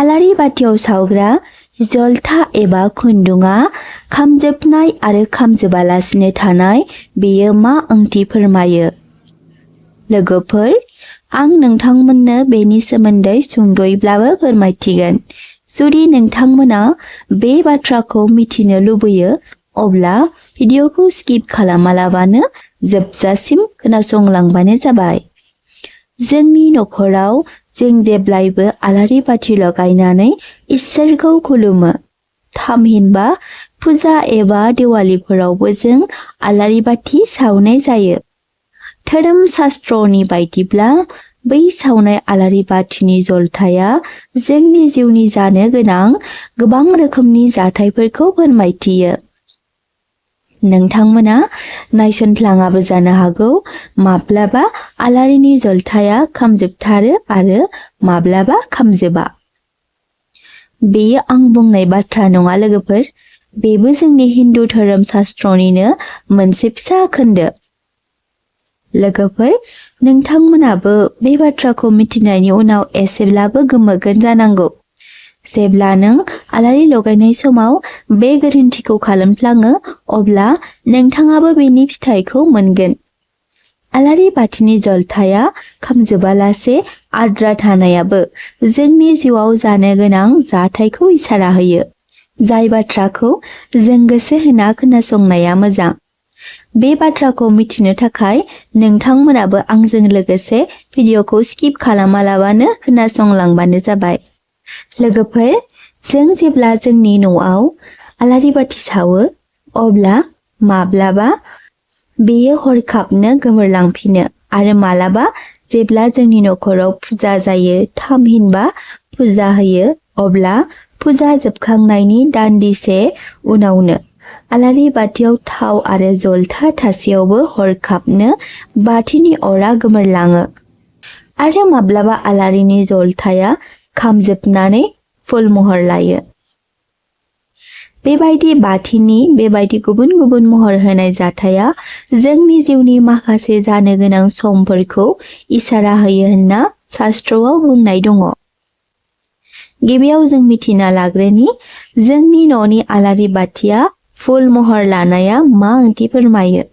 आलारि बाथियाव सावग्रा जलथा एबा खुन्दुङा खामजोबनाय आरो खामजोबालासिनो थानाय बेयो मा ओंथि फोरमायो? लोगोफोर, आं नोंथांमोननो बेनि सोमोन्दै सुंद'यैब्लाबो फोरमायथिगोन। जुदि नोंथांमोना बे बाथ्राखौ मिथिनो लुबैयो, अब्ला भिडिअखौ स्किप खालामालाबानो जोबजासिम खोनासंलांबानो जाबाय। जोंनि नखराव जों जेब्लायबो आलारि बाथि लगायनानै इसोरखौ खुलुमो। थामहिनबा फुजा एबा देवालिफोरावबो जों आलारि बाथि सावनाय जायो। धोरोम शास्त्रनि बायदिब्ला बै सावनाय आलारि बाथिनि जलथाया जोंनि जिउनि जानो गोनां गोबां रोखोमनि जाथायफोरखौ फोरमायथियो। नोंथांमोना नायसनफ्लाङाबो जानो हागौ, माब्लाबा आलारिनि जलथाया खामजोबथारो आरो माब्लाबा खामजोबा। बेयो आं बुंनाय बाथ्रा नङा लोगोफोर, बेबो जोंनि हिन्दु धोरोम शास्त्रनिनो मोनसे फिसा खोन्दो। लोगोफोर, नोंथांमोनाबो बे बाथ्राखौ मिथिनायनि उनाव एसेब्लाबो गोमोगोन जानांगौ। जेब्ला नों आलारि लगायनाय समाव बे गोरोन्थिखौ खालामफ्लाङो, अब्ला नोंथाङाबो बेनि फिथाइखौ मोनगोन। आलारि बाथिनि जलथाया खामजोबालासे आद्रा थानायाबो जोंनि जिउआव जानो गोनां जाथायखौ इसारा होयो, जाय बाथ्राखौ जों गोसो होना खोनासंनाया मोजां। बे बाथ्राखौ मिथिनो थाखाय नोंथांमोनाबो आंजों लोगोसे भिडिअखौ स्किप खालामालाबानो खोनासंलांबानो जाबाय। लोगोफोर, जों जेब्ला जोंनि न'आव आलारि बाथि सावो, अब्ला माब्लाबा बेयो हरखाबनो गोमोरलांफिनो आरो मालाबा जेब्ला जोंनि नखराव फुजा जायो, थामहिनबा फुजा होयो, अब्ला फुजा जोबखांनायनि दान्दिसे उनावनो आलारि बाथियाव थाव आरो जलथा थासेयावबो हरखाबनो बाथिनि अरा गोमोरलाङो आरो माब्लाबा आलारिनि जलथाया खामजोबनानै फुल महर लायो। बेबायदि बाथिनि बेबायदि गुबुन गुबुन महर होनाय जाथाया जोंनि जिउनि माखासे जानो गोनां समफोरखौ इसारा होयो होनना शास्त्रआव बुंनाय दङ। गिबियाव जों मिथिना लाग्रोनि जोंनि न'नि आलारि बाथिया फुल महर लानाया मा ओंथि फोरमायो।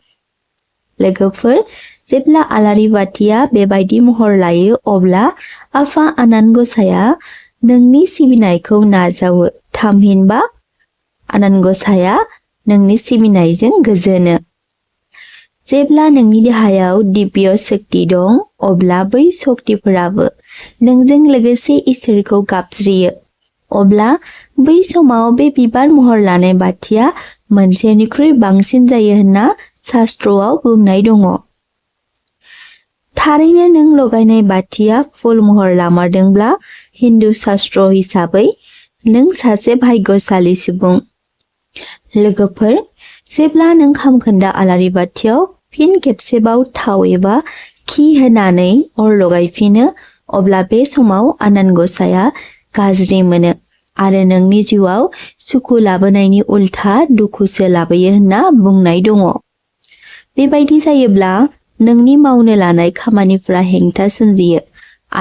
लोगोफोर, जेब्ला आलारि बाथिया बेबायदि महर लायो, अब्ला आफा आनान गसाया नोंनि सिबिनायखौ नाजावो, थामहिनबा आनान गसाया नोंनि सिबिनायजों गोजोनो। जेब्ला नोंनि देहायाव दिव्य शक्ति दं, अब्ला बै शक्तिफोराबो नोंजों लोगोसे इसोरखौ गाबज्रियो। अब्ला बै समाव बे बिबार महर लानाय बाथिया मोनसेनिख्रुइ बांसिन जायो होनना शास्त्रआव बुंनाय दङ। थारैनो नों लगायनाय बाथिया फुल महर लामारदोंब्ला हिन्दु शास्त्र हिसाबै नों सासे भाग्यशाली सुबुं। लोगोफोर, जेब्ला नों खामखोन्दा आलारि बाथियाव फिन खेबसेबाव थाव एबा घि होनानै अर लगायफिनो, अब्ला बे समाव आनान गसाया गाज्रि मोनो आरो नोंनि जिउआव सुखु लाबोनायनि उल्था दुखुसो लाबोयो होनना बुंनाय दङ। बेबायदि जायोब्ला नोंनि मावनो लानाय खामानिफ्रा हेंथा सोमजियो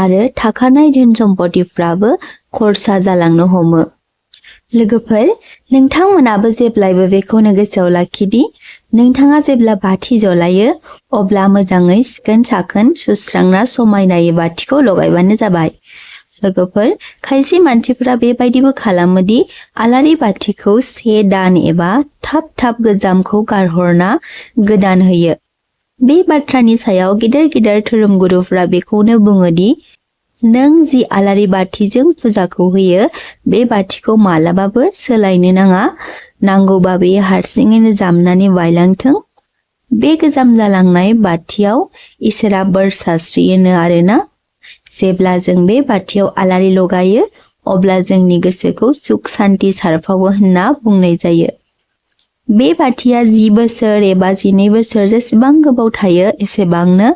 आरो थाखानाय धोन सम्पतिफ्राबो खरसा जालांनो हमो। लोगोफोर, नोंथांमोनाबो जेब्लायबो बेखौनो गोसोआव लाखिदि नोंथाङा जेब्ला बाथि जलायो, अब्ला मोजाङै सिखोन साखोन सुस्रांना समायनायै बाथिखौ लगायबानो जाबाय। लोगोफोर, खायसे मानसिफोरा बेबायदिबो खालामोदि आलारि बाथिखौ 1 दान एबा थाब थाब गोजामखौ गारहरना गोदान होयो। बे बाथ्रानि सायाव गिदिर गिदिर धोरोमगुरुफ्रा बेखौनो बुङोदि नों जि आलारि बाथिजों फुजाखौ होयो, बे बाथिखौ मालाबाबो सोलायनो नाङा। नांगौबा बेयो हारसिङैनो जामनानै बायलांथों। बे गोजाम जालांनाय बाथियाव इसोरा बोर सारस्रियोनो आरोना। जेब्ला जों बे बाथियाव आलारि लगायो, अब्ला जोंनि गोसोखौ सुख सान्ति सारफावो होनना बुंनाय जायो। बे बाथिया 10 बोसोर एबा 12 बोसोर जेसेबां गोबाव थायो, एसेबांनो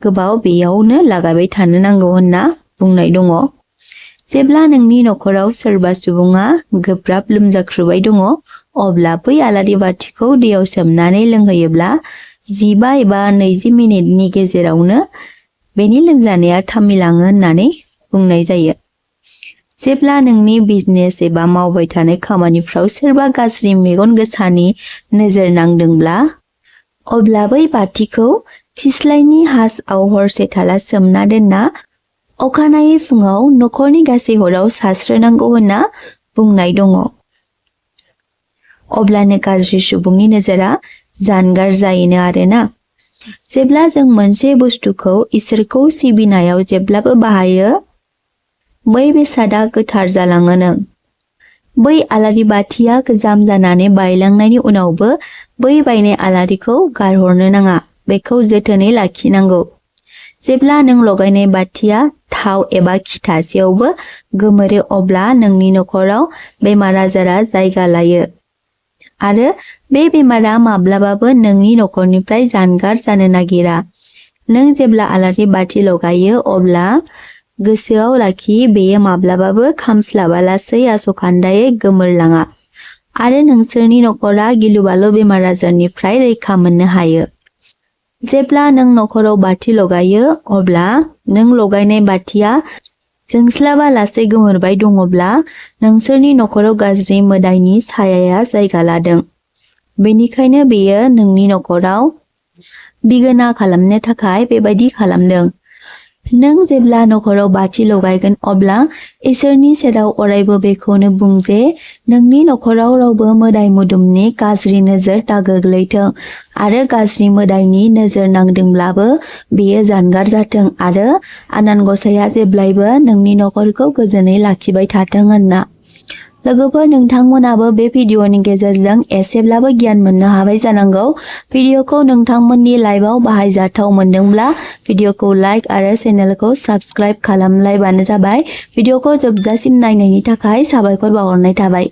गोबाव बेयावनो लागायबाय थानो नांगौ होनना बुंनाय दङ। जेब्ला नोंनि नखराव सोरबा सुबुङा गोब्राब लोमजाख्रुबाय दङ, अब्ला बै आलारि बाथिखौ दैयाव सोमनानै लोंहोयोब्ला 15 एबा 20 मिनिटनि गेजेरावनो बेनि लोमजानाया थामिलाङो होननानै बुंनाय जायो। जेब्ला नोंनि बिजनेस एबा मावबाय थानाय खामानिफ्राव सोरबा गाज्रि मेगन गोसानि नोजोर नांदोंब्ला अब्ला बै बाथिखौ फिस्लायनि हासआव हरसे थाला सोमना दोनना अखानायै फुङाव नखरनि गासै हराव सारस्रोनांगौ होनना बुंनाय दङ। अब्लानो गाज्रि सुबुंनि नोजोरा जानगार जायोनो आरोना। जेब्ला जों मोनसे बुस्थुखौ इसोरखौ सिबिनायाव जेब्लाबो बाहायो बै बेसादा गोथार जालाङोनो। बै आलारि बाथिया गोजाम जानानै बायलांनायनि उनावबो बै बायनाय आलारिखौ गारहरनो नाङा, बेखौ जोथोनै लाखिनांगौ। जेब्ला नों लगायनाय बाथिया थाव एबा खिथासेयावबो गोमोरो अब्ला नोंनि नखराव बेमार आजारा जायगा लायो आरो बे बेमारा माब्लाबाबो नोंनि नखरनिफ्राय जानगार जानो नागिरा। नों जेब्ला आलारि बाथि लगायो अब्ला गोसोआव लाखि बेयो माब्लाबाबो खामस्लाबालासै आसखान्दायै गोमोरलाङा आरो नोंसोरनि नखरा गिलु-बालु बेमार आजारनिफ्राय रैखा मोननो हायो। जेब्ला नों नखराव बाथि लगायो अब्ला नों लगायनाय बाथिया जोंस्लाबालासै गोमोरबाय दङब्ला नोंसोरनि नखराव गाज्रि मोदायनि सायाया जायगा लादों। बेनिखायनो बेयो नोंनि नखराव बिगोना खालामनो थाखाय बेबायदि खालामदों। नों जेब्ला नखराव बाथि लगायगोन अब्ला इसोरनि सेराव अरायबो बेखौनो बुं जे नोंनि नखराव रावबो मोदाय मोदोमनि गाज्रि नोजोर दागोग्लैथों आरो गाज्रि मोदायनि नोजोर नांदोंब्लाबो बेयो जानगार जाथों आरो आनान गसाइया जेब्लायबो नोंनि नखरखौ गोजोनै लाखिबाय थाथों होनना। लोगोफोर, नोंथांमोनाबो बे भिडिअनि गेजेरजों एसेब्लाबो गियान मोननो हाबाय जानांगौ। भिडिअखौ नोंथांमोननि लाइफआव बाहायजाथाव मोनदोंब्ला भिडिअखौ लाइक आरो चेनेलखौ साबस्क्राइब खालामलायबानो जाबाय। भिडिअखौ जोबजासिम नायनायनि थाखाय साबायखर बावहरनाय थाबाय।